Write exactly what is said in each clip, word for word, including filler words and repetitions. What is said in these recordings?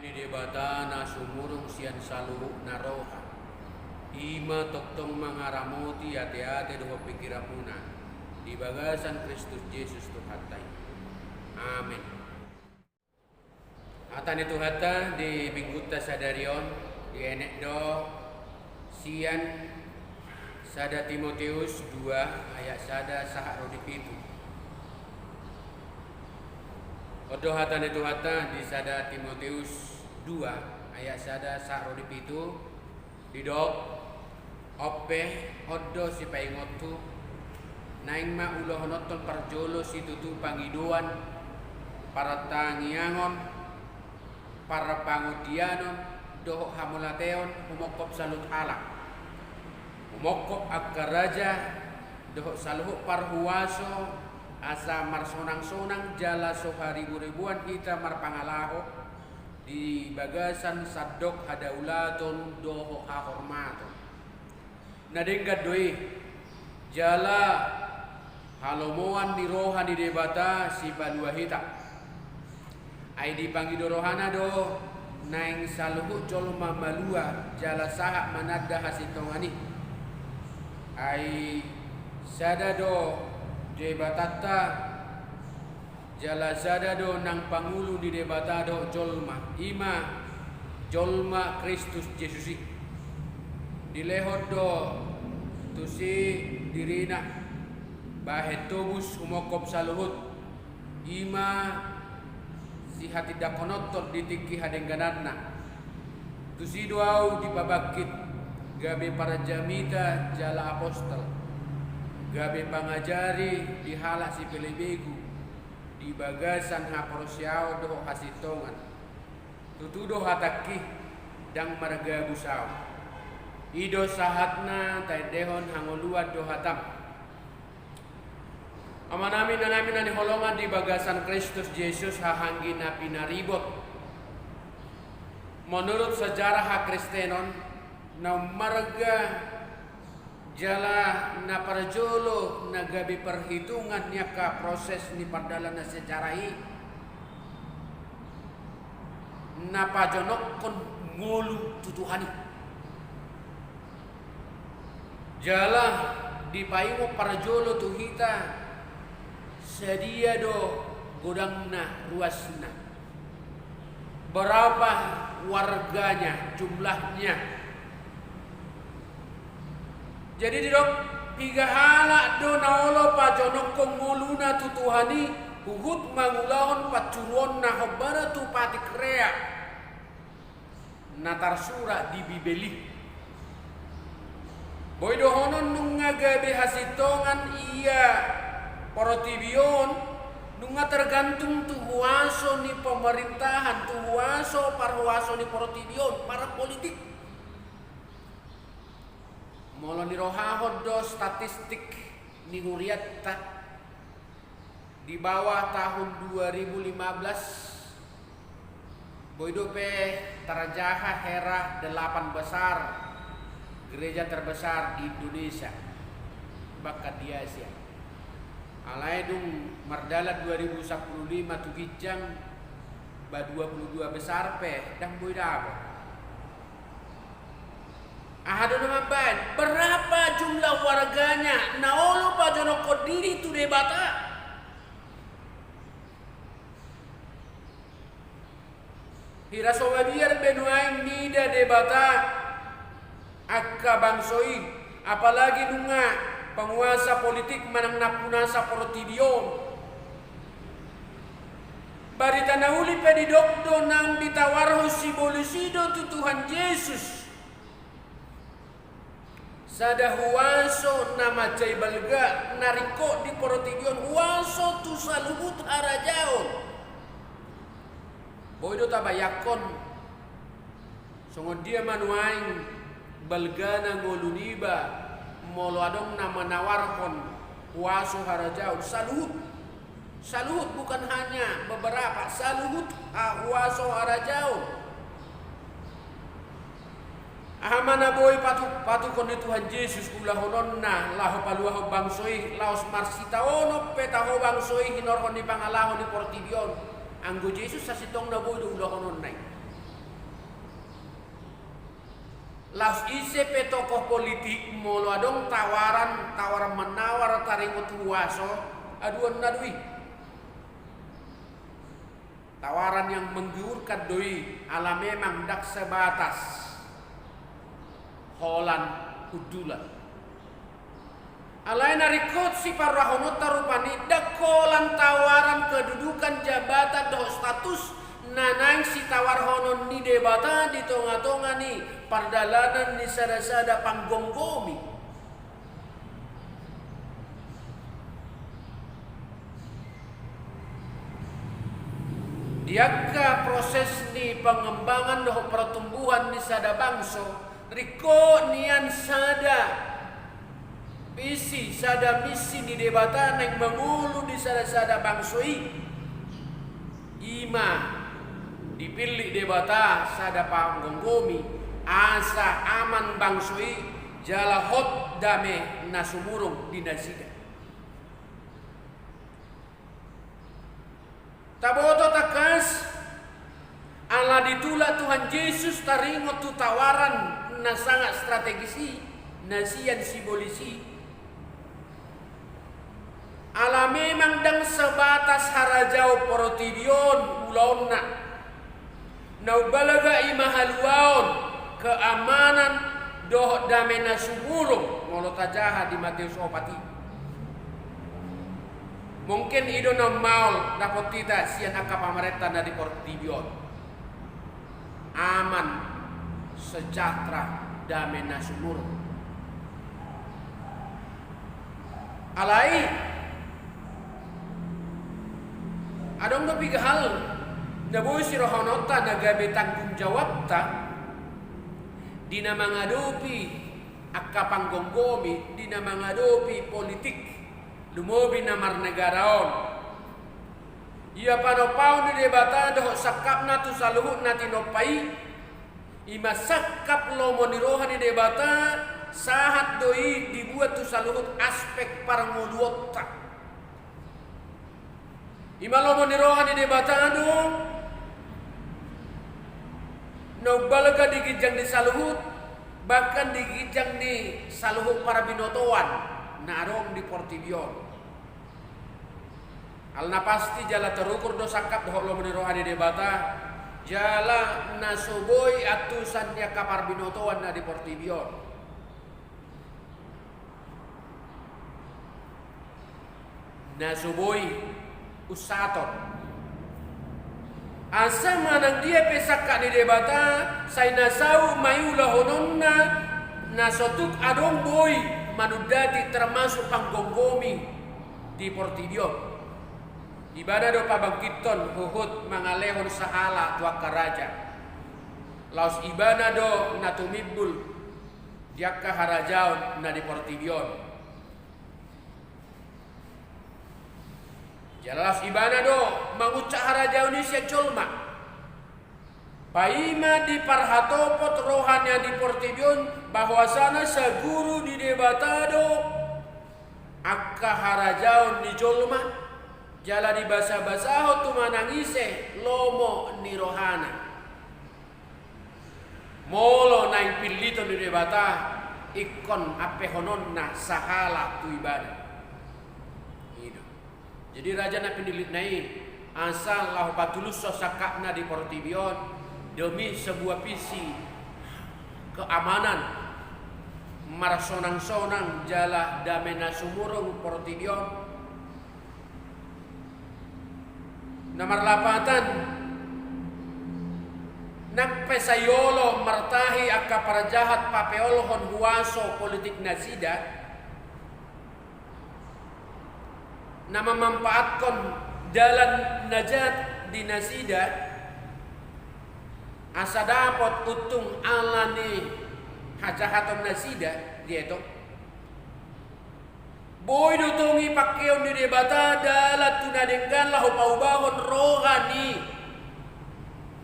Ni Debata na sumurung sian saluhut na roha, i ma tongtong mangaramoti ateate dohot pingkiranmuna di bagasan Kristus Jesus Tuhanta i. Amen. Hata ni Tuhanta di minggunta sadari on dienet do sian sada Timoteus dua ayat sada sahat ro di pitu. On do hata ni Tuhanta di sada Timoteus dua ayat sada sahat ro di pitu. Didok, on pe, on do sipaingothon, naeng ma ulahononhon parjolo situtu pangidoan, partangiangon, parpangondianon, dohot hamauliateon humongkop saluhut halak, humongkop angka raja, dohot saluhut parhuaso, asa marsonangsonang jala so hariburibuan hita marpangalaho di bagasan sandok hadaulaton dohot hahormaton. Na denggan do i, jala halomoan ni roha ni Debata sipalua hita. Ai dipangido rohana do naeng saluhut jolma malua jala sahat mananda hasintongan i. Ai sada do Debatanta, jala sada do nang pangulu ni Debata dohot jolma, i ma jolma Kristus Jesus i. Dilehon do tusi dirina bahen tobus humongkop saluhut, i ma sihatindangkononhon di tingki hadenggananna. Tusi do ahu dipabangkit gabe parjamita jala apostel, gabe pangajari di halak sipelebegu di bagasan haporseaon dohot hasintongan. Tutu do hatangki, ndang margabus ahu. I do sahatna taendehon hangoluan dohot hatam. Amanami, inanami na hinaholongan di bagasan Kristus Jesus, haha anggi na pinaribot. Menurut sejarah hakristenon, na marga jala na parjolo na gabe perhitungan ni angka proses ni pardalanan sejarah i, na pajonokhon ngolu tu Tuhan i. Jala dipaingot parjolo tu hita, sadia do godangna, ruasna, berapa warganya, jumlahnya. Jadi didok, piga halak do na olo pajonokhon ngoluna tu Tuhan i, huhut mangulahon pansuruonna, hombana tu patik reak na tarsurat di Bibel i. Boi dohonon nunga gabe hasintongan ia portibi on, nunga tergantung tu huaso ni pemerintahan, tu huaso, parhuaso ni portibi on, parpolitik. Molo nirohahon do statistik ni hurianta, di bawah tahun dua ribu lima belas, boi dope tarjaha hera delapan besar, gereja terbesar di Indonesia, bahkan di Asia. Alai dung mardalan dua ribu sampulu lima tu ginjang, ba dua puluh dua besar pe ndang boi dapot. Aha do na mambaen, berapa jumlah warganya na olo pajonokhon diri tu Debata? Hira so mabiar be nuaeng nida Debata angka bangso i, apalagi nunga penguasa politik manang nampunasa portibi on. Barita na uli pe didok do nang ditawarhon sibolis i do tu Tuhan Jesus. Sada huaso na mansai balga na ringkot di portibi on, huaso tu saluhut harajaon. Boi do tabayangkon songon dia ma nuaeng balgana ngolu niba molo adong na manawarhon huaso harajaon, saluhut. Saluhut, bukan hanya beberapa, saluhut, ah, huaso harajaon. Aha ma na boi patu-, patuhon ni Tuhan Jesus ulahononna laho paluahon bangso i, laos marsitaonon pe taho bangso i hinorhon ni pangalaho ni portibi on. Anggo Jesus sasintongna boi do ulahononna i. Laos ise pe tokoh politik, molo adong tawaran, tawar menawar taringot huaso, aduanna do i. Tawaran yang menggiurkan do i, ala memang ndang sebatas holan hundulan. Alai na ringkot siparrohahononta rupani ndang holan tawaran kedudukan, jabatan dohot status na naeng sitawarhonon ni Debata di tongatonga ni pardalanan ni sadasada panggomgomi. Di angka proses ni pengembangan dohot pertumbuhan ni sada bangso, ringkot nian sada visi, sada misi ni Debata naeng mangolu di sadasada bangso i. I ma dipillit Debata sada panggomgomi, asa aman bangso i jala hot dame na sumurung di nasida. Taboto tangkas, ala ditulak Tuhan Jesus taringot tu tawaran na sangat strategis i, na sian sibolis i. Ala memang ndang sebatas harajaon portibi on ulaonna. Na umbalga i ma haluaon, keamanan, dohot dame na sumurung, molo tajaha di Mateus opat i. Mungkin i do na maol dapot hita sian angka pamarenta na di portibi on. Aman, sejahtera, dame na sumurung. Alai adong do piga hal na boi sirohahononta na gabe tanggung jawabta di na mangadopi angka panggomgomi, di na mangadopi politik, lumobi na marnegara on. Ia panompaon ni Debata dohot sangkapna tu saluhut na tinompa i, i ma sangkap lomo ni roha ni Debata, sahat do i dibuat tu saluhut aspek parngoluonta. I ma lomo ni roha ni Debata do na umbalga di ginjang ni saluhut, bahkan di ginjang ni saluhut parbinotoan na adong di portibi on. Ala na pasti jala terukur do sangkap dohot lomo ni roha ni Debata, jala na so boi antusan ni angka parbinotoan na di portibi on. Na so boi unsaton. Asa manang dia pe sangkap ni Debata, sai na saut ma i ulahononna, na so tuk adong boi manundati termasuk panggomgomi di portibi on. Ibana do pabangkithon huhut mangalehon sahala tu angka raja. Laos ibana do na tumimbul di angka harajaon na di portibi on. Jala laos ibana do manguncak harajaon i sian jolma. Paima diparhatopot roha ni na di portibi on, bahwasana saguru ni Debata do angka harajaon ni jolma, jala dibasabasahon tu manang ise lomo ni rohana. Molo naeng pilliton ni Debata, ingkon ampehononna sahala tu ibana. I do. Jadi raja na pinillitna i asa laho patulushon sangkapna di portibi on demi sebuah visi keamanan, marsonangsonang jala dame na sumurung portibi on. Na marlapatan, nang pe sai olo martahi angka parjahat papeolhon huaso politik nasida, na mamampaatkon dalan na jat di nasida, asa dapot untung ala ni hajahaton nasida, dia itu. Boi do tong i pangkeon ni Debata dalan tu na denggan laho paubahon roha ni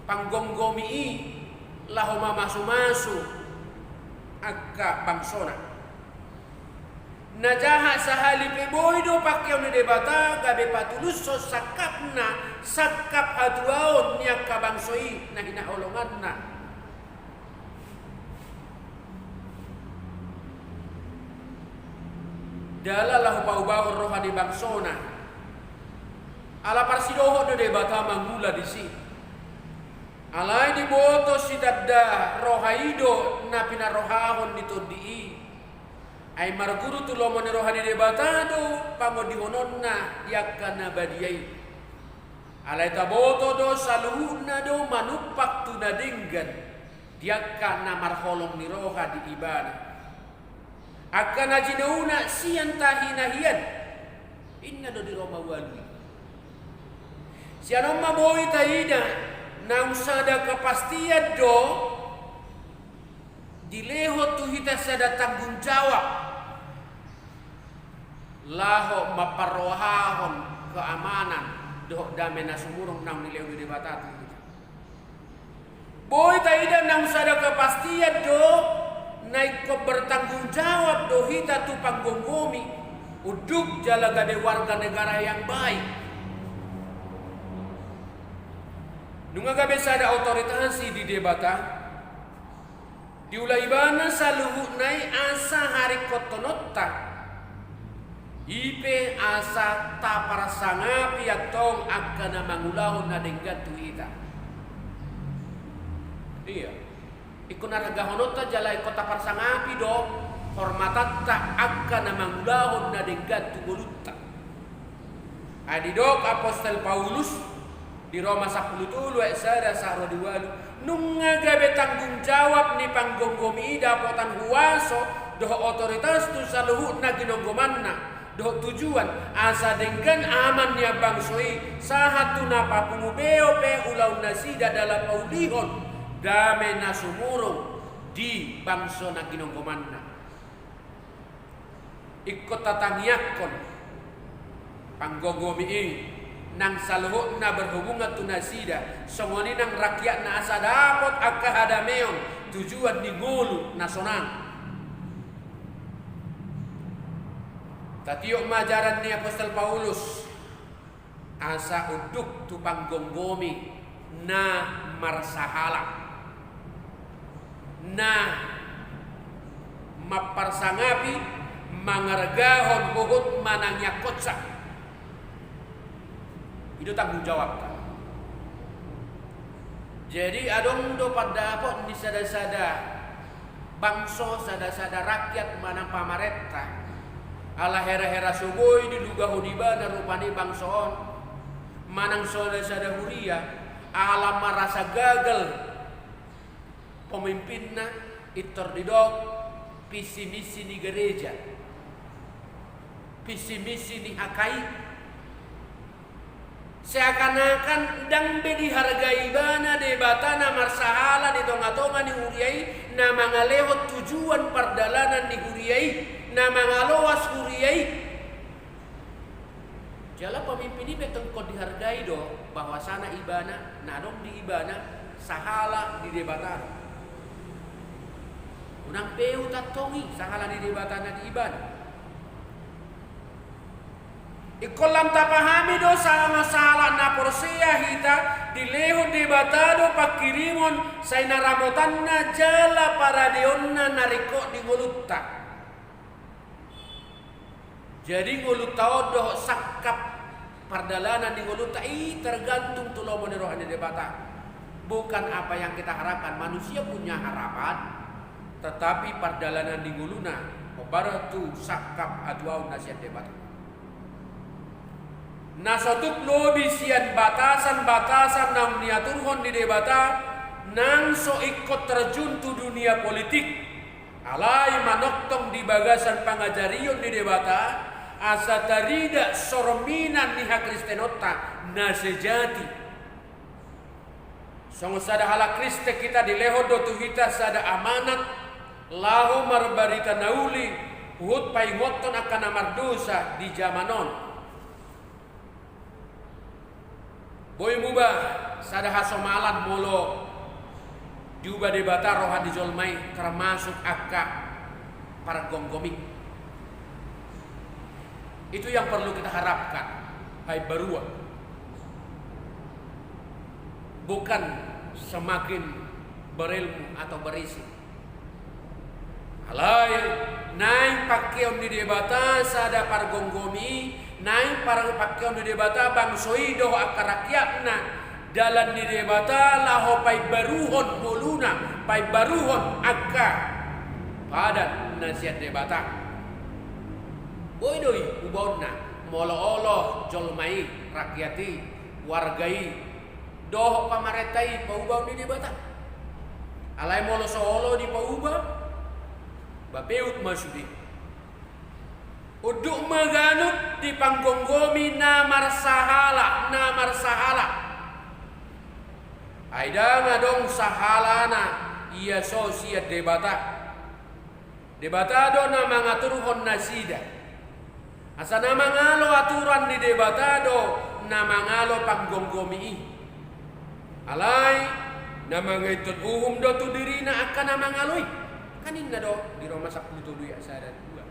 panggomgomi i laho mamasumasu angka bangsona. Na jahat sahali pe boi do pangkeon ni Debata gabe patulushon sangkapna, sangkap hatuaon ni angka bangso i na hinaholonganna. Jala laho paubahon roha ni bangsona. Ala parsidohot do Debata mangula disi. Alai diboto sitanda roha i do na pinarohahon ni tondi i. Ai marguru tu lomo ni roha ni Debata do pangondihononna di angka na badia i. Alai taboto do saluhutna do manumpak tu na denggan di angka na marholong ni roha di ibana. Angka na jinouna sian tahi na hian, inna do di Roma ualu i. Sian on ma boi taida naung sada kepastian do dilehon tu hita sada tanggung jawab laho mamparrohahon keamanan dohot dame na sumurung naung nilehon ni Debata tu hita. Boi taida naung sada kepastian do na ingkon bertanggung jawab do hita tu panggomgomi unduk jala gabe warga negara yang baik. Nunga gabe sada otoritas i di Debata, diula ibana saluhutna i asa haringkothononta. I pe asa taparsangapi antong angka na mangulahon na denggan tu hita. Ia, ingkon argahononta jala ingkon taparsangapi do hormatanta angka na mangulahon na denggan tu ngolunta. Ai didok Apostel Paulus di Roma sampulu tolu ayat sada sahat ro di ualu, nunga gabe tanggung jawab ni panggomgomi i dapotan huaso dohot otoritas tu saluhut na ginonggomanna dohot tujuan asa denggan aman nian bangso i sahat tu na papungu beo pe ulaon nasida dalam paulihon dame na sumurung di bangso na ginonggomanna. Ingkon tatangiangkon panggomgomi i nang saluhutna berhubungan tu nasida, songon i nang rakyatna asa dapot angka hadameon tujuan ni ngolu na sonang. Tatiop ma ajaran ni Apostel Paulus asa unduk tu panggomgomi na marsahala, na mamparsangapi, mangargahon huhut manangiangkonsa. I do tanggung jawabta. Jadi adong do pandapot ni sada-sada bangso, sada-sada rakyat manang pamarenta, ala hera-hera so boi dilugahon ibana rupani bangso on, manang sada-sada huria, ala marasa gagal pemimpinna, pintor didok visi misi ni gereja, visi misi ni H K I. Seakan-akan ndang be dihargai ibana Debata na marsahala di tonga-tonga ni huria i, na mangalehon tujuan pardalanan ni huria i, na mangaloas huria i. Jala pemimpin i pe ingkon dihargai do bahwasana ibana na adong di ibana sahala di Debata do. Unang peu tantong i sahala ni Debata na di ibana. Ingkon lam tapahami do sahala-sahala na porsea hita dilehon Debata do pangkirimon sai na ramotanna jala paradeonna na ringkot di ngolunta. Jadi ngolunta on dohot sangkap pardalanan ni ngolunta i tergantung tu lomo ni roha ni Debata. Bukan apa yang kita harapkan, manusia punya harapan, tetapi pardalanan ni ngoluna hombar tu sangkap hatuaon na sian Debata. Na so tuk lobi sian batasan-batasan naung niaturhon ni Debata, nang so ingkon terjun tu dunia politik. Alai manongtong di bagasan pangajarion ni Debata, asa tarida sorminan ni hakristenonta na sejati. Songon sada halak Kristen hita dilehon do tu hita sada amanat, laho marbarita na uli, huhut paingothon angka na mardosa di jaman on. Boi muba sada hasomalan molo diuba Debata roha ni jolma i termasuk angka pargomgomi. Itu yang perlu kita harapkan, hai barua. Bukan semakin berilmu atau berisi. Alai Naeng pangkeon ni Debata sada pargomgomi i, naeng par-, pangkeon ni Debata bangso i dohot angka rakyatna, dalan ni Debata laho paimbaruhon ngoluna, paimbaruhon angka padan na sian Debata. Boi do i ubaonna, molo olo jolma i, rakyat i, warga i, dohot pamarenta i paubaon ni Debata. Alai molo so olo dipauba, bapeut ma sude. Unduk ma ganup dipanggomgomi na marsahala, na marsahala. Ai ndang adong sahalana ia so sian Debata. Debata do na mangaturhon nasida. Asa na mangalo aturan ni Debata do na mangalo panggomgomi i. Alai na mangihuthon uhum do tu dirina angka na mangalo i. Kan ninna do di Roma sampulu tolu ayat sada dua.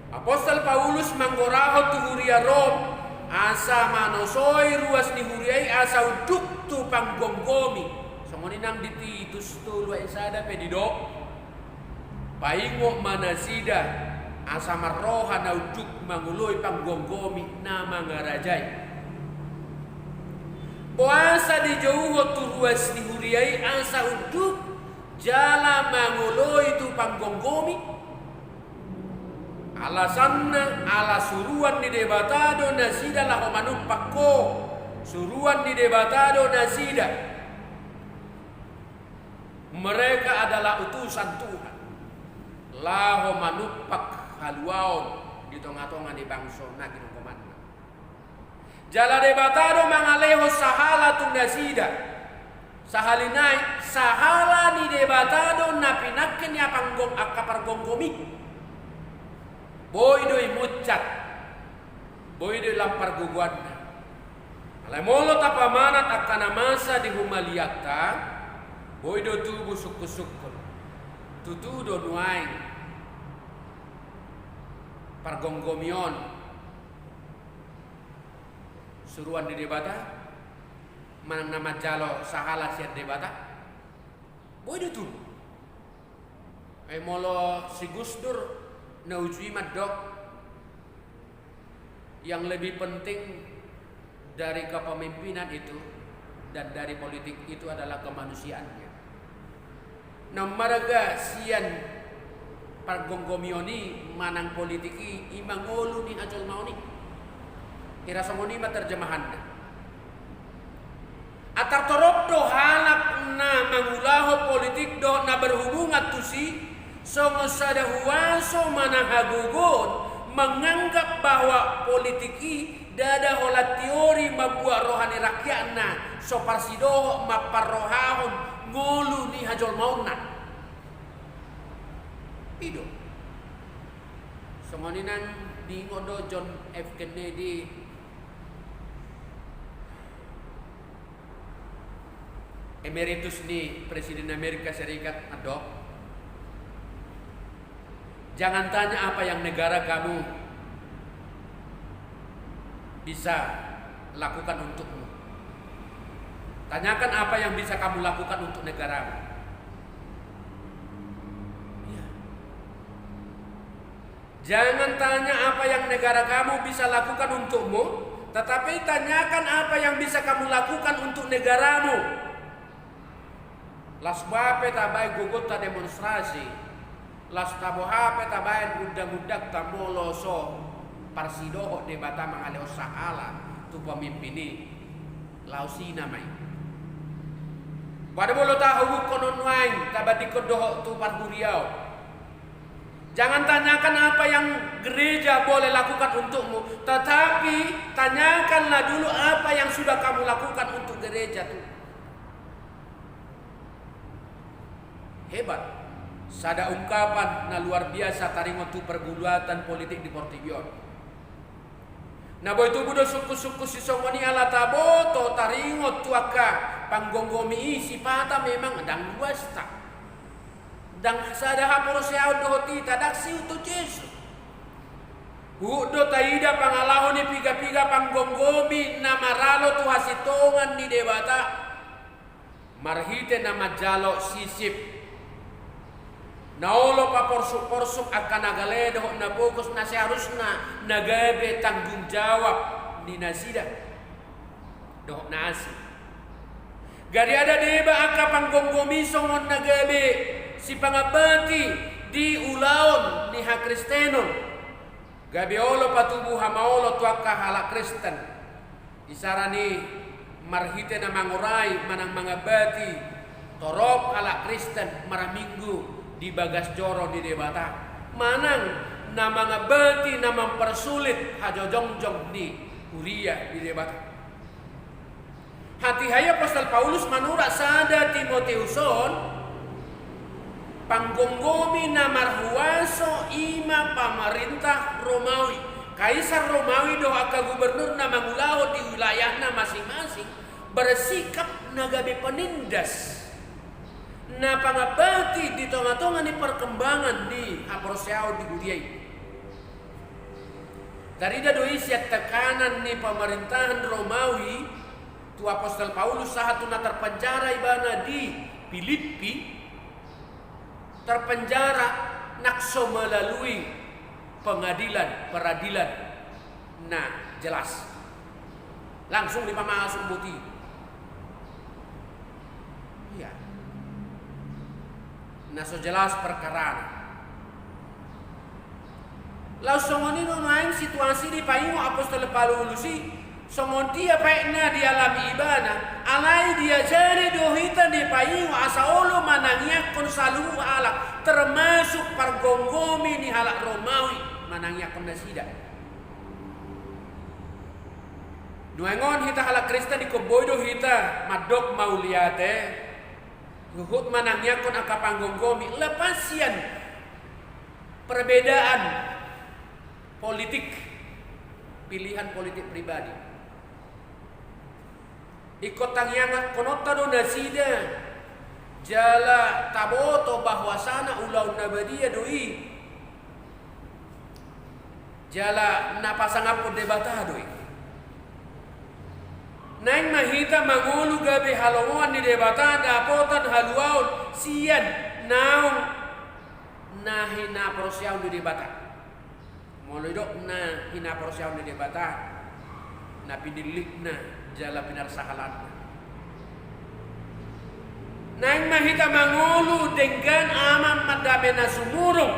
Apostel Paulus manggorahon tu huria Rom, asa manosoi ruas ni huria i asa unduk tu panggomgomi. Songon i nang di Titus tolu ayat sada pe didok. Paingot ma nasida, asa marroha na unduk mangoloi panggomgomi na mangarajai. Boasa dijouhon tu ruas ni huria i asa unduk, jala mangoloi tu panggomgomi? Alasanna, ala suruan ni Debata do nasida laho manumpak ho. Suruan ni Debata do nasida. Mereka adalah utusan Tuhan. Laho manumpak haluaon di tonga-tonga ni bangso na ginonggomanna. Jala Debata do mangalehon sahala tu nasida. Sahali nai, sahala ni Debata do na pinangke ni apanggom-, angka pargomgomi. Boi do i muncak. Boi do i lam pargogoanna. Alai molo tapamanat angka na masa di humaliangta, boi do tubu sungkun-sungkun. Tutu do nuaeng pargomgomi on suruan ni Debata, manang na manjalo sahala sian Debata? Boi do tubu. Ai molo si Gus Dur na uju i mandok, yang lebih penting dari kepemimpinan itu dan dari politik itu adalah kemanusiaannya. Na marga sian pargomgomion i manang politik i, i ma ngolu ni hajolmaon i. Hira songon i ma terjemahanna. Antar torop do halak na mangulahon politik dohot na berhubungan tusi, songon sada huaso manang hagogoon, manganggap bahwa politik i ndada holan teori mambuat roha ni rakyatna so parsidohot mamparrohahon ngolu ni hajolmaonna. I do. Songon i nang diingot do John F Kennedy, emeritus ni Presiden Amerika Serikat, mandok, "Jangan tanya apa yang negara kamu bisa lakukan untukmu. Tanyakan apa yang bisa kamu lakukan untuk negaramu." Ya. Jangan tanya apa yang negara kamu bisa lakukan untukmu, tetapi tanyakan apa yang bisa kamu lakukan untuk negaramu. Las boha pe tabaen gogonta demonstrasi, las taboha pe tabaen undang-undangta, molo so parsidohot Debata mangalehon sahala tu pemimpin i, laos i nama i. Boha do molo tahubukkon on nuaeng, tabandingkon dohot tu parhuriaon. Jangan tanyakan apa yang gereja boleh lakukan untukmu, tetapi tanyakanlah dulu apa yang sudah kamu lakukan untuk gereja tuh. Hebat. Sada ungkapan na luar biasa taringot tu pergulatan politik di portibi on. Na boi tubu do sungkun-sungkun sisongon i ala taboto taringot tu angka panggomgomi i, sipata memang ndang luasta. Ndang sada haporseaon dohot hita, ndang sihuthon Jesus. Huhut do taida pangalaho ni piga-piga panggomgomi na maralo tu hasintongan ni Debata marhite na manjalo sisip Na olo paporsuk-porsuk angka na gale dohot na pogos na seharusna na gabe tanggung jawab ni nasida dohot na asing. Gariada deba angka panggomgomi songon na gabe sipangambati di ulaon ni hakristenon. Gabe olo patubu hamaolon tu angka halak Kristen. Isarana i marhite na mangorai manang mangambati torop halak Kristen marminggu di bagas joro ni Debata. Manang na mangambati na mampersulit hajojongjong ni huria ni Debata. Hatiha i apostel Paulus manurat sada Timoteus on, panggomgomi na marhuaso i ma pamarintah Romawi. Kaisar Romawi dohot angka gubernur na mangulahon di wilayahna masing-masing bersikap na gabe penindas, na pangambati di tonga-tonga ni perkembangan ni haporseaon di huria i. Tarida do i sian tekanan ni pamarintahan Romawi tu apostel Paulus sahat tu na terpenjara ibana di Pilippi, terpenjara nang so melalui pengadilan, peradilan na jelas. Langsung dipamasuk boti. Iya. Na so jelas perkarana. Laos songon i do nuaeng situasi dipaingot apostel Paulus i, songon dia pe na dialami ibana, alai diajari do hita dipaingot asa olo manangiangkon saluhut halak, termasuk pargomgomi ni halak Romawi, manangiangkon nasida. Nuaeng on hita halak Kristen ingkon boi do hita mandok mauliate, huhut manangiangkon angka panggomgomi, lepas sian perbedaan politik, pilihan politik pribadi. Ingkon tangiangkononta do nasida, jala taboto bahwasana ulaon na badia do i. Jala na pasangaphon Debata do i. Naeng ma hita mangolu gabe halomoan ni Debata dapotan haluaon sian naung na hinaporseaon ni Debata. Molo didok na hinaporseaon ni Debata, na pinillitna jala pinarsahalanna. Naeng ma hita mangolu denggan amang mandame na sumurung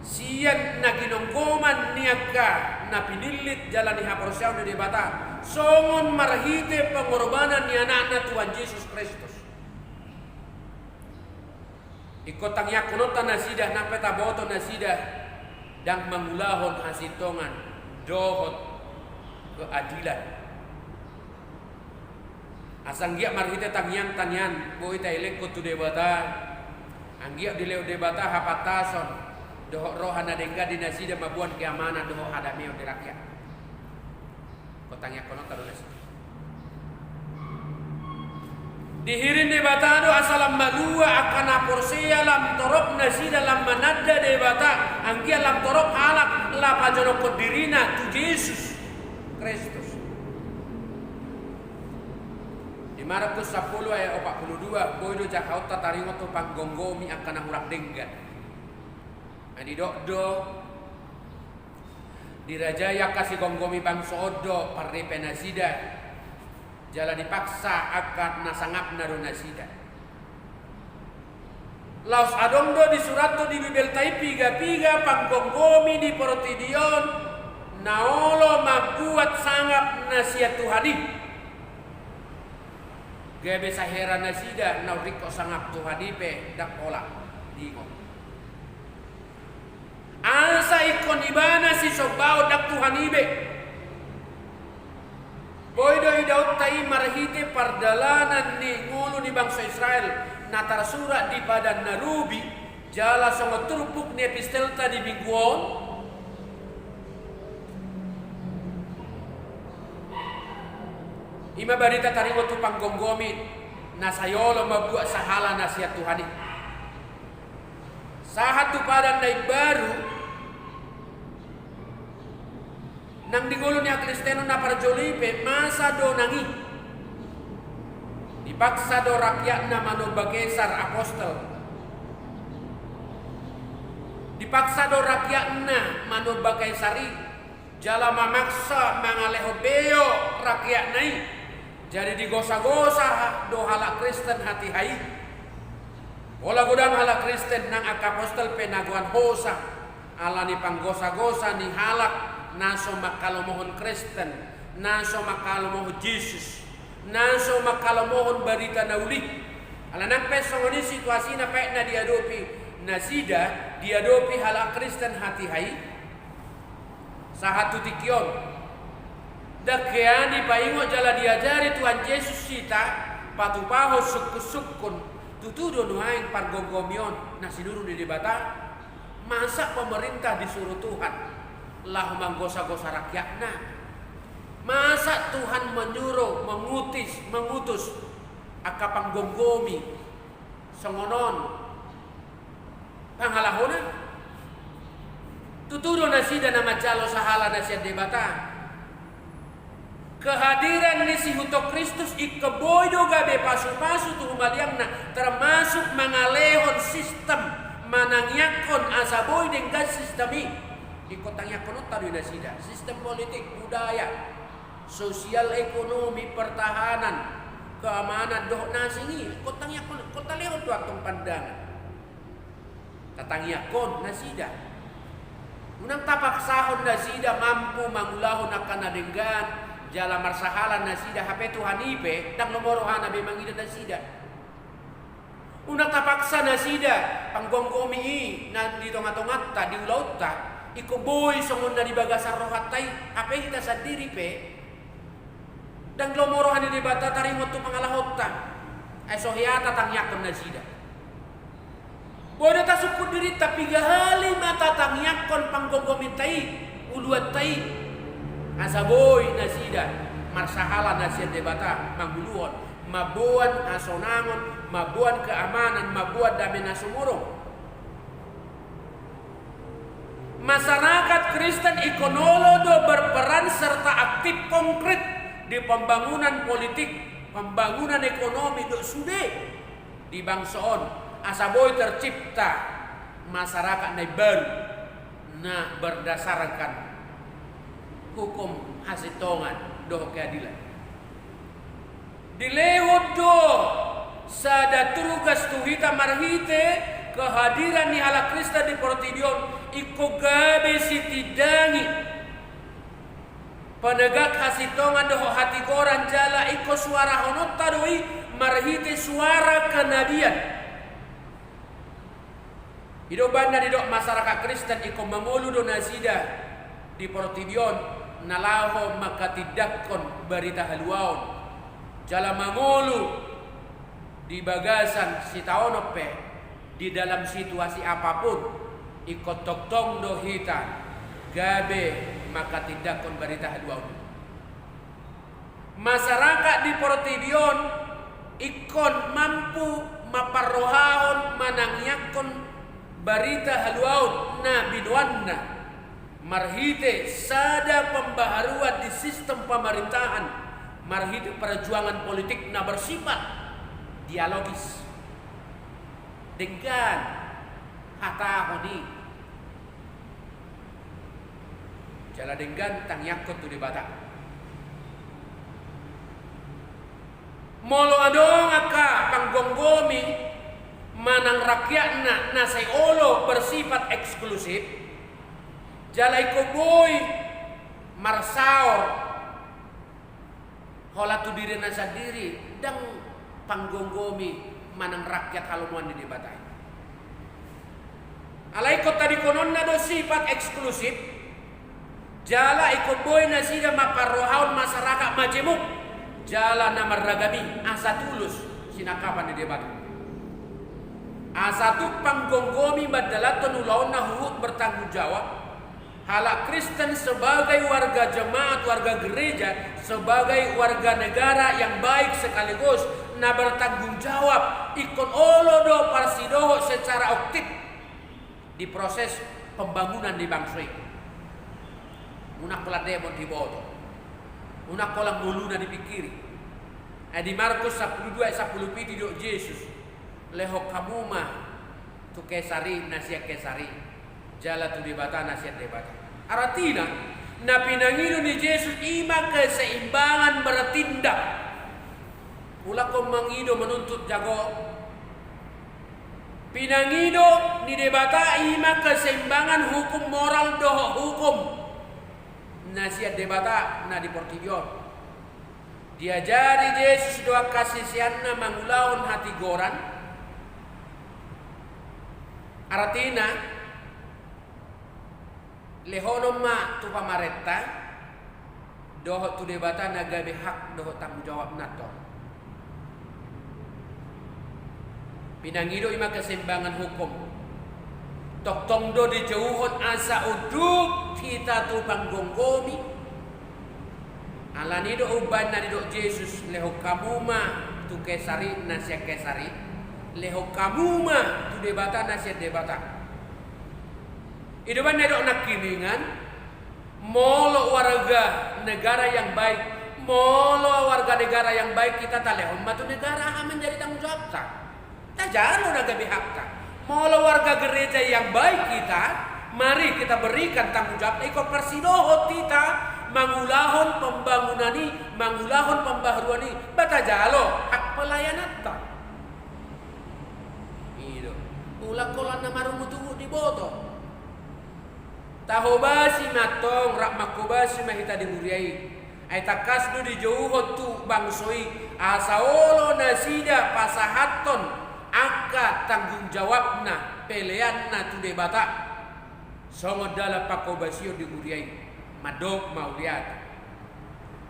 sian na ginonggoman ni angka na pinillit jala hinaporseaon ni Debata, songon marhite pengorbanan ni Anakna Tuhan Jesus Kristus. Ingkon tangiangkononta nasida, nang pe taboto nasida ndang mangulahon hasintongan dohot keadilan. Asa anggiat marhite tangiangta nian boi taelengkon tu Debata, anggiat dilehon Debata hapantason dohot roha na denggan di nasida mamboan keamanan dohot hadameon di rakyat. Ingkon tangiangkononta do nasida. Dihirim Debata do asa lam malua angka na porsea, lam torop nasida lam mananda Debata, anggiat lam torop halak lam pajonokhon dirina tu Jesus Kristus. Di Markus sampulu ayat opat pulu dua, boi do jahaonta taringot tu panggomgomi angka na hurang denggan. Ai didok do, dirajai angka sigomgomi bangso on do parripe nasida, jala dipaksa angka na sangapna do nasida. Laos adong do disurathon di Bibelta i piga-piga panggomgomi di portibi on na olo mambuat sangap na sian Tuhan i. Gabe sahera nasida na ringkot sangap Tuhan i pe ndang pola diingot. Asa ingkon ibana sisombaon, ndang Tuhan i be. Boi do idaonta i marhite pardalanan ni ngolu ni bangso Israel na tarsurat di Padan na Robi, jala songon turpuk ni epistelta di minggu on. I ma barita taringot tu panggomgomi na sai olo mambuat sahala na sian Tuhan i. Sahat tu Padan na Imbaru, nang di ngolu ni hakristenon na parjolo i pe masa do nang i. Dipaksa do rakyatna manomba Kesar, apostel. Dipaksa do rakyatna manomba Kaisar i, jala mamaksa mangalehon beo rakyatna i. Jadi digosa-gosa do halak Kristen hatiha i. Pola godang halak Kristen nang angka apostel pe na goan hosa, ala ni panggosa-gosa ni halak na so mangkalomohon Kristen, na so mangkalomohon Jesus, na so mangkalomohon barita na uli. Ala nang pe songon i situasina pe na diadopi nasida, diadopi halak Kristen hatiha i. Sahat tu tingki on, ndang hea dipaingot jala diajari Tuhan Jesus hita patupahon sungkun-sungkun, tutu do nuaeng pargomgomi on na sinuru ni Debata? Masa pemerintah disuru Tuhan laho manggosa-gosa rakyatna? Masa Tuhan menyuruh, mengutis, mengutus angka panggomgomi songon on pangalahona? Tutu do nasida na manjalo sahala na sian Debata. Kehadiran ni siihuthon Kristus ingkon boi do gabe pasu-pasu tu humaliangna, termasuk mangalehon sistem, manangiangkon asa boi denggan sistem i. Ingkon tangiangkononta do i nasida, sistem politik, budaya, sosial, ekonomi, pertahanan, keamanan dohot na asing i. Ingkon tangiangkon, ingkon talehon do antong pandangan. Tatangiangkon nasida. Unang tapaksahon nasida mampu mangulahon angka na denggan jala marsahala nasida, hape Tuhan i pe ndang lomo rohana be mangida nasida. Unang tapaksa nasida panggomgomi i na di tonga-tonganta, di ulaonta, ingkon boi songon na di bagasan rohanta i, hape hita sandiri pe ndang lomo roha ni Debata taringot tu pangalahonta. Ai so hea tatangiangkon nasida. Boi do tasungkun dirinta, piga hali ma tatangiangkon panggomgominta i, uluanta i, asa boi nasida marsahala na sian Debata manguluhon, mamboan hasonangon, mamboan keamanan, mamboan dame na sumurung. Masyarakat Kristen ingkon olo do berperan serta aktif konkret di pembangunan politik, pembangunan ekonomi dohot sude di bangso on, asa boi tercipta masyarakat na imbaru na berdasarkan hukum hasintongan dohot keadilan. Dilehon do sada tugas tu hita marhite kehadiran ni halak Kristen di portibi on, ingkon gabe sitindangi penegak hasintongan dohot hatigoran, jala ingkon suarahononta do i marhite suara kenabian. I do umbahen na didok masyarakat Kristen ingkon mangolu do nasida di portibi on na laho mangkatindangkon barita haluaon, jala mangolu di bagasan sitaonon pe, di dalam situasi apapun, ingkon tongtong do hita gabe mangkatindangkon barita haluaon. Masyarakat di portibi on ingkon mampu mamparrohahon, manangiangkon barita haluaon na binoanna marhite sada pembaharuan di sistem pemerintahan, marhite perjuangan politik na bersifat dialogis. Denggan hatahon i, jala denggan tangiangkon tu Debata. Molo adong angka panggomgomi manang rakyatna na sai olo bersifat eksklusif, jala ingkon boi marsaor holan tu dirina sandiri, ndang panggomgomi manang rakyat halomoan ni Debata i. Alai ingkon tadingkononna do sifat eksklusif, jala ingkon boi nasida mamparrohahon masyarakat majemuk jala na marragam i asa tulus sinangkapan ni Debata. Asa tuk panggomgomi mandalanhon ulaonna huhut bertanggung jawab, halak Kristen sebagai warga jemaat, warga gereja, sebagai warga negara yang baik sekaligus na bertanggung jawab, ingkon olo do parsidohot secara aktif di proses pembangunan ni bangso i. Unang holan demon diboto, unang holan ngoluna dipingkiri. Ai di Markus sampulu dua ayat sampulu pitu didok Jesus, lehon hamu ma tu Kesar i na sian Kesar i, jala tu Debata na sian Debata. Artina, na pinangido ni Jesus i ma keseimbangan bertindak. Ulakkon mangido menuntut jago. Pinangido ni Debata i ma keseimbangan hukum moral dohot hukum na sian Debata na di portibi on. Diajari Jesus do angka siseanna mangulahon hatigoran. Artina, lehonon ma tu pamarenta dohot tu Debata na gabe hak dohot tanggung jawabna tong. Pinangido i ma keseimbangan hukum. Tongtong do dijouhon asa unduk hita tu panggomgomi. Alani do umbahen na didok Jesus, lehon hamu ma tu Kesar i na sian Kesar i, lehon hamu ma tu Debata na sian Debata. I do umbahen na didok nangkiningan, molo warga negara yang baik, molo warga negara yang baik hita, talehon ma tu negara aha menjadi tanggung jawabta. Tajalo na gabe hakta. Molo warga gereja yang baik hita, mari kita berikan tanggung jawab, ingkon parsidohot hita mangulahon pembangunan i, mangulahon pembaharuan i, ba tajalo hak pelayananta. I do. Ulakkon na marungutungut diboto. Tahobasi ma tong, rap manghobasi ma hita di huria i. Ai tangkas do dijouhon tu bangso i, asa olo nasida pasahathon angka tanggung jawabna, peleanna tu Debata. Songon dalan panghobasion di huria i, mandok mauliate.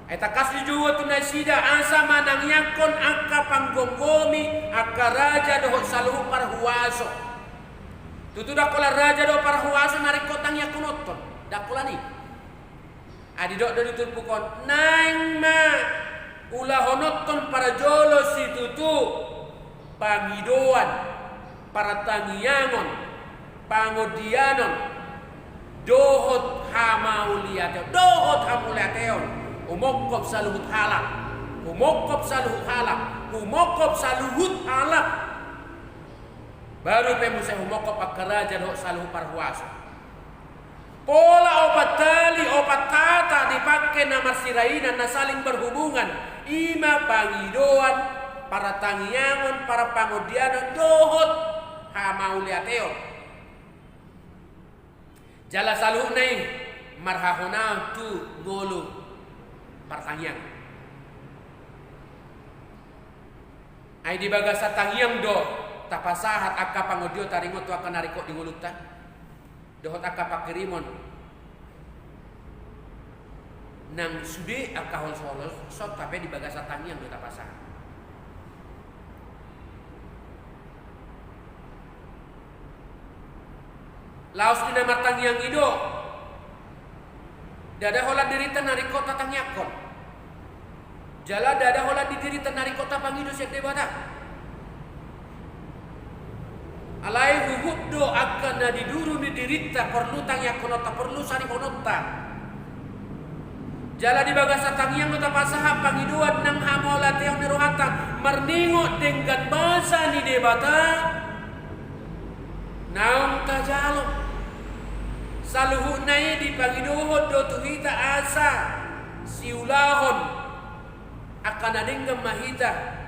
Ai tangkas dijouhon tu nasida asa manangiangkon angka panggomgomi, angka raja dohot saluhut parhuaso. Tutu ndang holan raja dohot parhuaso na ringkot tangiangkononton, ndang holan i. Ai didok do di turpuk on, naeng ma ulahononton parjolo situtu pangidoan, partangiangon, pangondianon, dohot hamauliateon, dohot hamauliateon. Humongkop saluhut halak, humongkop saluhut halak, humongkop saluhut halak. Baru pe muse humongkop angka raja dohot saluhut parhuaso. Pola opat hali, opat hata dipangke na marsirainan, na saling berhubungan, i ma pangidoan, partangiangon, parpangondianon, dohot hamauliateon. Jala saluhutna i marhahonaon tu ngolu partangiangan. Ai di bagasan tangiang do tapasahat angka pangondian taringot tu angka na ringkot di ngolunta dohot angka pangkirimon nang sude angka holsoholsonta pe di bagasan tangiang do tapasahat. Laos di na martangiang i do, ndada holan dirinta na ringkot tatangiangkon. Jala ndada holan di dirinta na ringkot tapangido sian Debata. Alai huhut do angka na di duru ni dirinta porlu tangiangkononta, porlu sarihononta. Jala di bagasan tangiang do tapasahat pangidoan nang hamauliateon ni rohanta marningot denggan basa ni Debata naung tajalo. Saluhutna i dipangidohon do tu hita asa siulahon angka na denggan ma hita.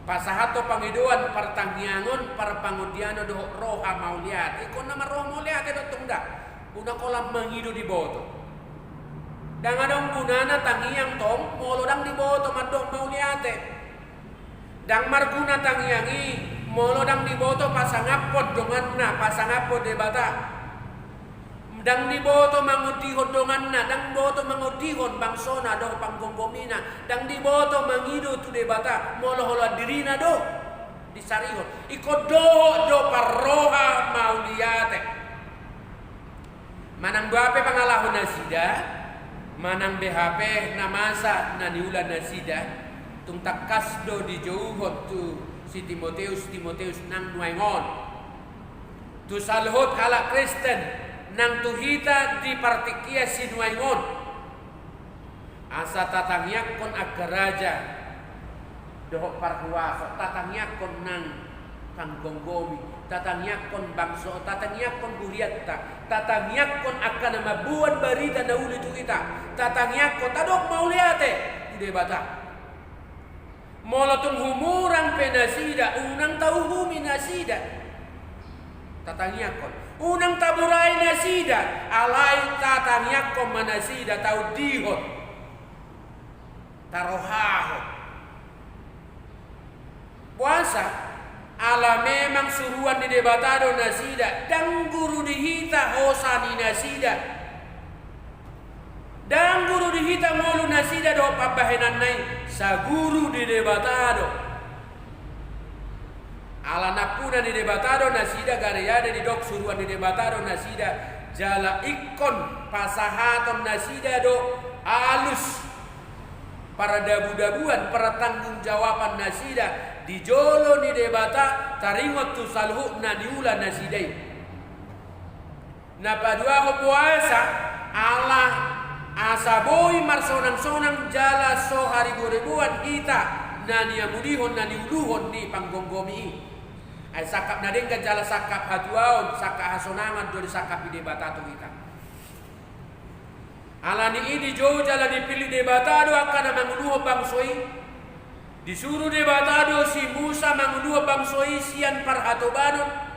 Pasahathon pangidoan, partangiangon, parpangondianon dohot roha mauliate. Ingkon na marroha mauliate do tong da. Unang holan mangido diboto. Ndang adong gunana tangiang tong molo ndang diboto mandok mauliate. Ndang marguna tangiang i molo ndang diboto pasangaphon donganna, pasangaphon Debata. Ndang diboto mangondihon donganna, ndang diboto mangondihon bangsona dohot panggomgomina, ndang diboto mangido tu Debata molo holan dirina do disarihon. Ingkon dohot do parroha mauliate. Manang boha pe pangalaho nasida, manang boha pe na masa na niula nasida, tung tangkas do dijouhon tu si Timoteus, Timoteus nang nuaeng on. Tu saluhut halak Kristen nang tu hita di partingkian sinuaeng on. Asa tatangiangkon angka raja dohot parhuaso, tatangiangkon nang Panggomgomi, tatangiangkon bangso, tatangiangkon hurianta, tatangiangkon angka na mamboan barita na uli tu hita, tatangiangkon, tadok mauliate tu Debata. Molo tung humurang pe nasida, unang tauhumi nasida. Tatangiangkon. Unang taborai nasida, alai tatangiangkon ma nasida, taundihon, tarohahon. Boasa? Ala memang suruan ni Debata do nasida, ndang guru di hita hosa ni nasida. Ndang guru di hita ngolu nasida dohot pambahenanna i, saguru di Debata do. Ala nampuna ni Debata do nasida, gariada didok suruan ni Debata do nasida, jala ingkon pasahaton nasida do alus pardabudabuan, partanggung jawaban nasida di jolo ni Debata, taringot tu saluhut na niula nasida i. Na paduahon boasa? Ala asa boi marsonangsonang jala so hariboreboan hita na niamulihon, na niuluhon ni panggomgomi i. Ai sangkap na denggan jala sangkap hatuaon, sangkap hasonangan do disangkapi Debata tu hita. Ala ni i dijou jala dipillit Debata do angka na manguluhon bangso i. Disuru Debata do si Musa manguluhon bangso i sian parhatobanon.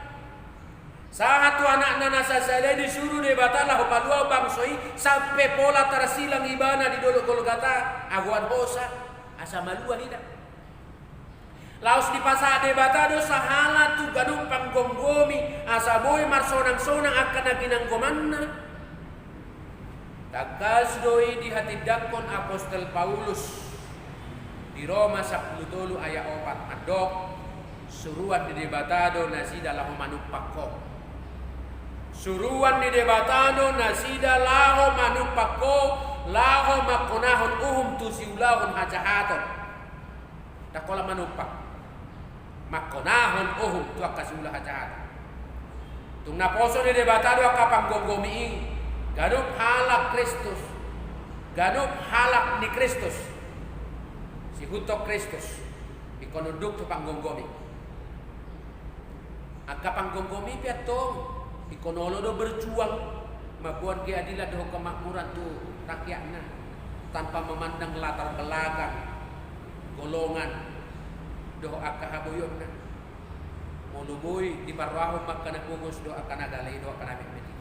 Sahat tu anakna na sasada i disuru Debata laho paluahon bangso i, sampe pola tarsilang ibana di Dolok Golgata, agoan hosa, asa maluah hita. Laos dipasahat Debata do sahala tu ganup panggomgomi, asa boi marsonangsonang angka na ginanggomanna. Tangkas do i dihatindangkon apostel Paulus di Roma sampulu tolu ayat opat, mandok, suruan ni Debata do nasida laho manumpak ho. Suruan ni Debata do nasida laho manumpak ho, laho mangkonahon uhum tu siulahon hajahaton. Ndang holan manumpak, mangkonahon uhum tu angka siula hajahaton. Tung naposo ni Debata do angka panggomgomi i, ganup halak Kristus, ganup halak ni Kristus, siihuthon Kristus, ingkon unduk tu panggomgomi. Angka panggomgomi pe antong ingkon olo do berjuang mamboan keadilan dohot kemakmuran tu rakyatna, tanpa memandang latar belakang, golongan, dohot angka haboionna. Molo boi diparrohahon ma angka na pogos dohot angka na gale dohot angka na metmet i.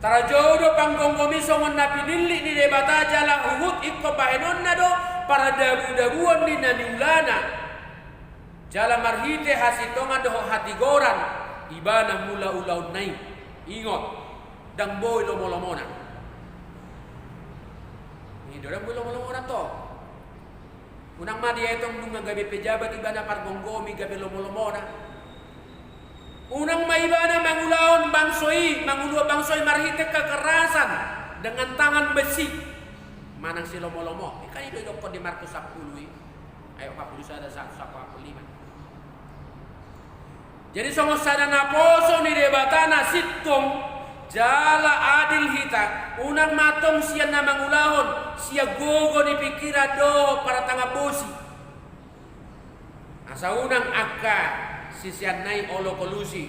Tarjou do panggomgomi songon na pinillit ni Debata jala huhut ingkon bahenonna do pardabudabuan ni na niulana. Jala marhite hasintongan dohot hatigoran ibana mula ulaonna i. Ingot, ndang boi lomolomona. I do ndang boi lomolomona tong. Unang ma dietong nunga gabe pejabat ibana pargomgomi gabe lomolomona. Unang ma ibana mangulahon bangso i, mangulahon bangso i marhite kekerasan dengan tangan besi manang silomolomo. I kan i do didokkon di Markus sampulu i. Ayat opat pulu sada sahat tu opat pulu lima. Jadi songon sada naposo ni Debata na sintong jala adil hita, unang ma tong sian na mangulahon, sian gogo ni pikiran dohot partangan bosi. Asa unang angka siseanna i olo kolusi,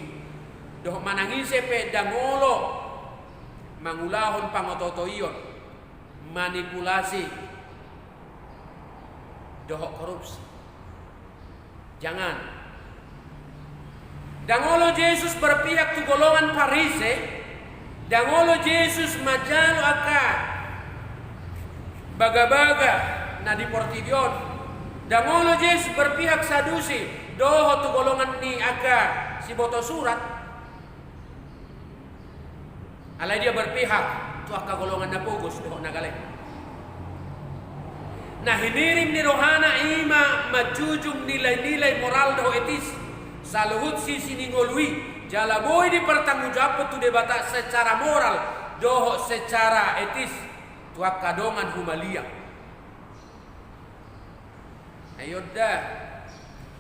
dohot manang ise pe ndang olo mangulahon pangototoion, manipulasi, dohot korupsi. Jangan. Ndang olo Jesus berpihak tu golongan Parise, ndang olo Jesus manjalo angka bagabaga na di portibi on, ndang olo Jesus berpihak Sadusi, dohot tu golongan ni angka siboto surat. Alai dia berpihak tu angka golongan na pogos dohot na gale. Na hinirim ni rohana i ma manjujung nilai-nilai moral dohot etis, saluhut sisi ni ngolu i, jala boi dipertanggungjawabhon tu Debata secara moral dohot secara etis tu angka dongan humaliang. Ai on da,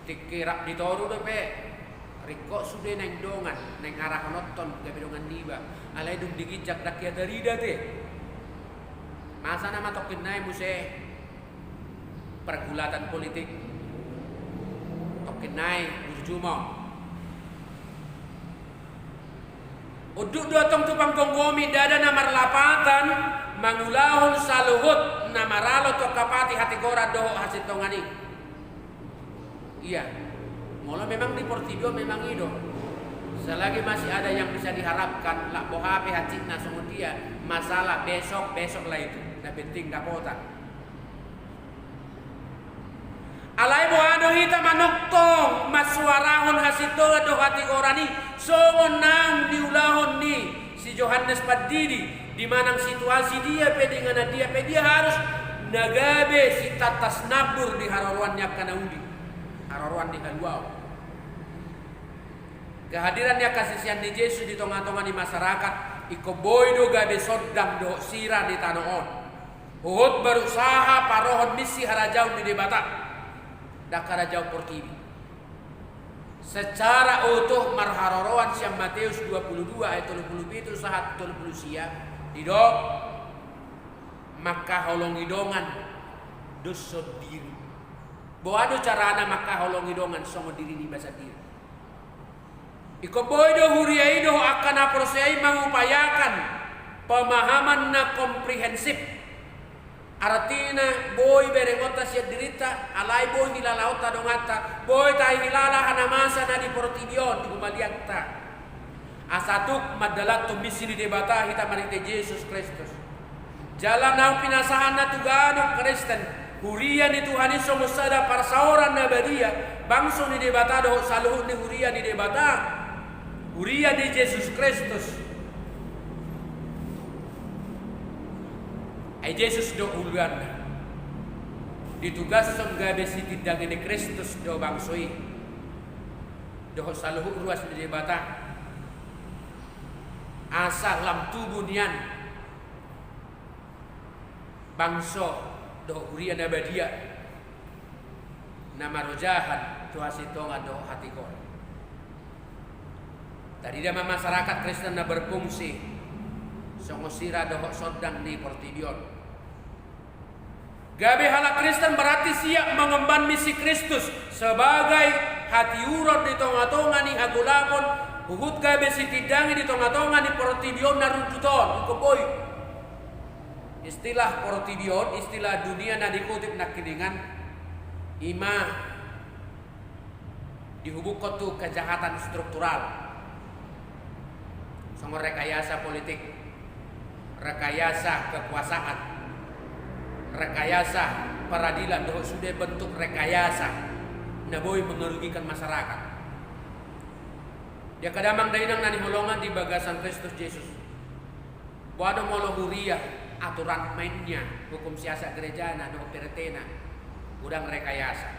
tingki rap di toru dope, ringkot sude naeng dongan, naeng arahononton gabe dongan niba, alai dung diginjang ndang hea tarida te. Masa nama tongkin nai muse pergulatan politik. Tongkin nai Cuma unduk do antong tu panggomgomi, ndada na marlapatan mangulahon saluhut na maralo tu angka pati hatigoran dohot hasintongan i. Ia, molo memang di portibi on memang i do. Selagi masih ada yang bisa diharapkan, lak boha pe hansit na songon dia, masalah besok, besok lah itu. Na penting dapotan. Alai boha do hita manongtong mansuarahon hasintongan dohot hatigoran i, songon naung niulahon ni si Johannes Pandidi, di manang situasi dia pe, di inganan dia pe, dia harus na gabe sitantas nambur di haroroan ni angka na uli, haroroan ni haluaon. Kehadiran ni angka sisean ni Jesus di tongatonga ni masyarakat, ingkon boi do gabe sondang dohot sira di tano on. Huhut berusaha parohon misi harajaon ni Debata, ndang harajaon portibi. Secara utuh marharoroan sian Mateus dua puluh dua ayat tolu puluh pitu sahat tolu puluh sia, didok, mangkaholongi dongan dos sondiri. Boha do carana mangkaholongi dongan songon diri niba sandiri? Ingkon boi do huria i dohot angka na porsea i mangupayakan pemahaman na komprehensif. Artina, boi berengonta sian dirinta, alai boi hilalaonta donganta, boi tahilala hanamasan na di portibi on di humaliangta. Asa tuk mandalanhon misi ni Debata hita marhite Jesus Kristus. Jala naung pinasahanna tu ganup Kristen, huria ni Tuhan i songon sada parsaoran na badia, bangso ni Debata dohot saluhut ni huria ni Debata, huria ni Jesus Kristus. Ai Jesus do uluanna. Ditugashon gabe sitindangi ni Kristus do bangso i dohot saluhut ruas ni Debata. Asa lam tubu nian bangso dohot huria na badia, na marojahan tu hasintongan dohot hatigoran. Tarida ma masyarakat Kristen na berfungsi songon sira dohot sondang di portibi on. Gabe halak Kristen berarti siap mengemban misi Kristus sebagai hatiuron di tongatonga ni hagolapon, huhut gabe sitindangi di tongatonga ni portibi on na rundut on. Ingkon boi. Istilah portibi on, istilah dunia na dikutip nangkiningan, i ma dihubungkon tu kejahatan struktural. Songon rekayasa politik, rekayasa kekuasaan, rekayasa peradilan, dohot sude bentuk rekayasa na boi mengerugikan masyarakat. Di angka damang dainang na hinaholongan di bagasan Kristus Jesus. Boha do molo huria, aturan mainnya, hukum siasa gerejana dohot RT-na, godang rekayasa.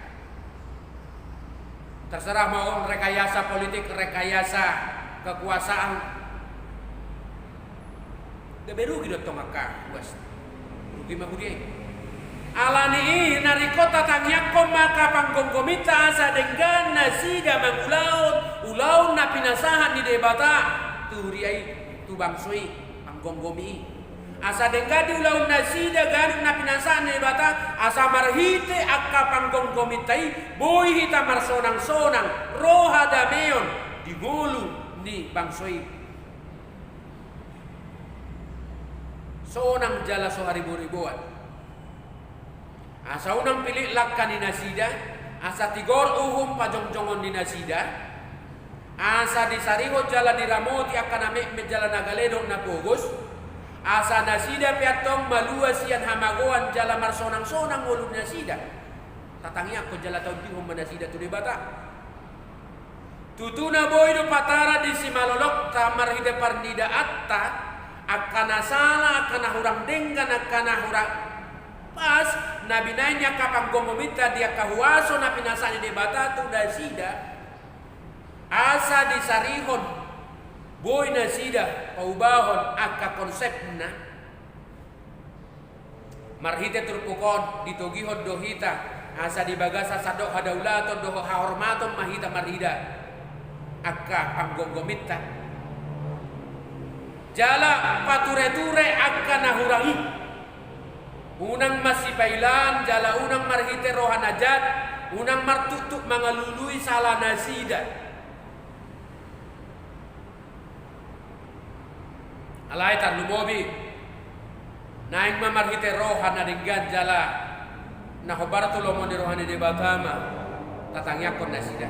Terserah mau rekayasa politik, rekayasa kekuasaan. Gabe rugi do antong angka ruas. Rugi ma huria i. Alani i, na ringkot tatangiangkon ma angka panggomgominta asa denggan nasida mangulahon ulaon na pinasahat ni Debata tu huria i, tu bangso i, panggomgomi i. Asa denggan diulahon nasida ganup na pinasahat ni Debata, asa marhite angka panggomgominta i boi hita marsonangsonang, ro hadameon di ngolu ni bangso i. Sonang jala so hariboriboan. Asa unang pilit langka ni nasida, asa tigor uhum pajongjongon ni nasida, asa disarihon jala diramoti angka na metmet jala na gale dohot na pogos, asa nasida pe antong malua sian hamagoan jala marsonangsonang ngolu ni nasida. Tatangiangkon jala taundihon ma nasida tu Debata. Tutu na boi do patara di simalolokta marhite parnidaanta, angka na sala, angka na hurang denggan, angka na hurang pas, na binahen ni angka panggomgominta di angka huaso na pinasahat ni Debata tu nasida, asa disarihon, boi nasida paubahon angka konsepna. Marhite turpuk on ditogihon do hita, asa di bagasan sandok hadaulaton dohot hahormaton ma hita marnida angka panggomgominta. Jala patureture angka na hurang i. Unang masipailaan jala unang marhite roha na jat Unang martuktuk mangalului sala nasida. Alai tarlumobi, naeng ma marhite roha na denggan jala na hombar tu lomo ni roha ni Debata ma tatangiangkon nasida.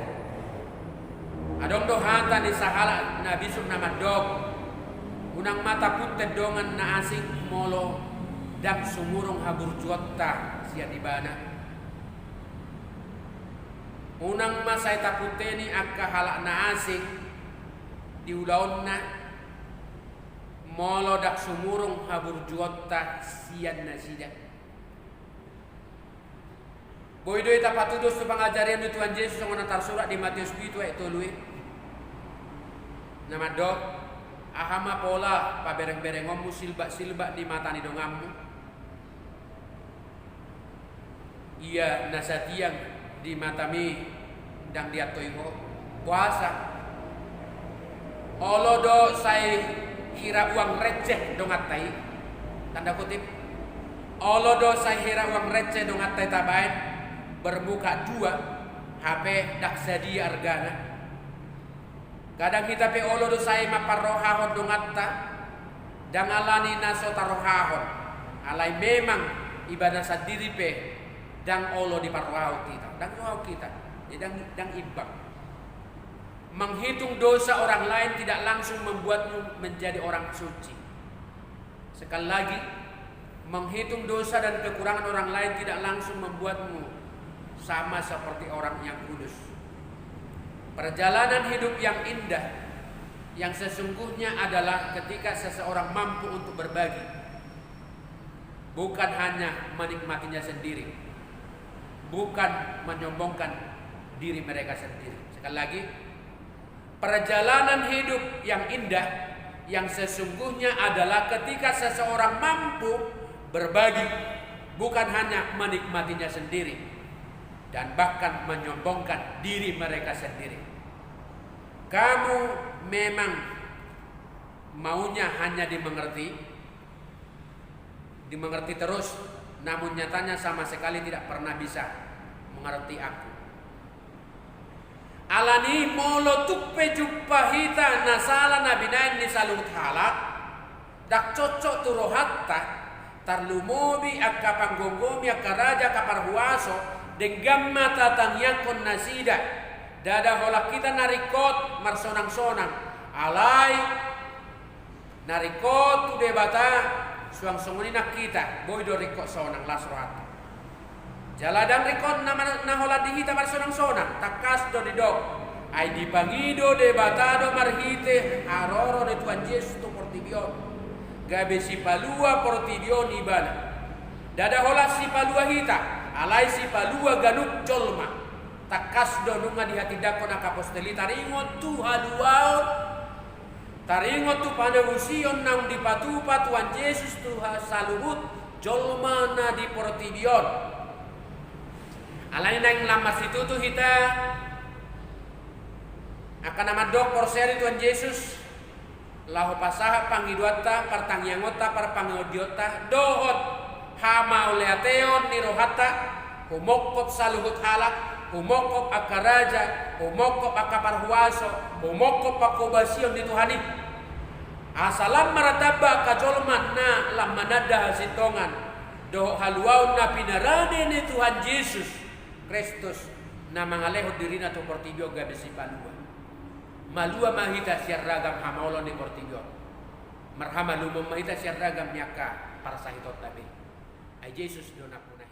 Adong do hata ni sahalak na bisuk na mandok: Unang ma tapunten dongan na asing molo ndang sumurung haburjuonta sian ibana. Unang ma sai tapunteni angka halak na asing di ulaonna, molo ndang sumurung haburjuonta sian nasida. Boi do hita patudos tu pangajarion ni Tuhan Jesus songon na tarsurat di Mateus pitu ayat tolu i. Na mandok: Aha ma pola paberengberengonmu silbaksilbak di mata ni donganmu, ia na satiang di matami ndang diantoi ho? Boasa? Olo do sai hira uang receh donganta i, tanda kutip, olo do sai hira uang receh donganta i tabaen, bermuka dua, hape ndang sadia argana. Kadang hita pe olo do sai mamparrohahon donganta, ndang alani na so tarrohahon, alai memang ibana sandiri pe ndang olo diparrohahon hita, ndang rohahon hita, jadi ndang, ndang imbang. Menghitung dosa orang lain tidak langsung membuatmu menjadi orang suci. Sekali lagi, menghitung dosa dan kekurangan orang lain tidak langsung membuatmu sama seperti orang yang kudus. Perjalanan hidup yang indah, yang sesungguhnya adalah ketika seseorang mampu untuk berbagi, bukan hanya menikmatinya sendiri, bukan menyombongkan diri mereka sendiri. Sekali lagi, perjalanan hidup yang indah, yang sesungguhnya adalah ketika seseorang mampu berbagi, bukan hanya menikmatinya sendiri, dan bahkan menyombongkan diri mereka sendiri. Kamu memang maunya hanya dimengerti, dimengerti terus, namun nyatanya sama sekali tidak pernah bisa mengerti aku. Alani i, molo tung pe jumpa hita na sala na binaen ni saluhut halak, ndang cocok tu rohanta, tarlumobi angka panggomgomi, angka raja, angka parhuaso, denggan ma tatangiangkon nasida. Ndada holan hita na ringkot marsonang-sonang, alai na ringkot tu Debata, suang songon i nang hita, boi do ringkot sonang las rohanta. Jala ndang ringkot na, na holan di hita marsonang-sonang, tangkas do didok: Ai dipangido Debata do marhite haroro ni Tuhan Jesus tu portibi on, gabe sipalua portibi on ibana. Ndada holan sipalua hita, alai sipalua ganup jolma. Tangkas do nunga dihatindangkon angka apostel i taringot tu haluaon, taringot tu panabusion naung dipatupa Tuhan Jesus tu ha-, saluhut jolma na di portibi on. Alani i naeng lam marsitutu hita angka na mandok porsea di Tuhan Jesus, laho pasahat pangidoanta, partangiangonta, parpangondionta, dohot hamauliateon ni rohanta, humongkop saluhut halak, humongkop angka raja, humongkop angka parhuaso, humongkop panghobasion ni Tuhan i. Asa lam martamba angka jolma na lam mananda hasintongan dohot haluaon na pinarade ni Tuhan Jesus Kristus, na mangalehon dirina tu portibi on gabe sipalua. Malua ma hita sian ragam hamaolon ni portibi on. Marhamalumon ma hita sian ragam ni angka parsahitonta be. Ai Jesus do nampuna.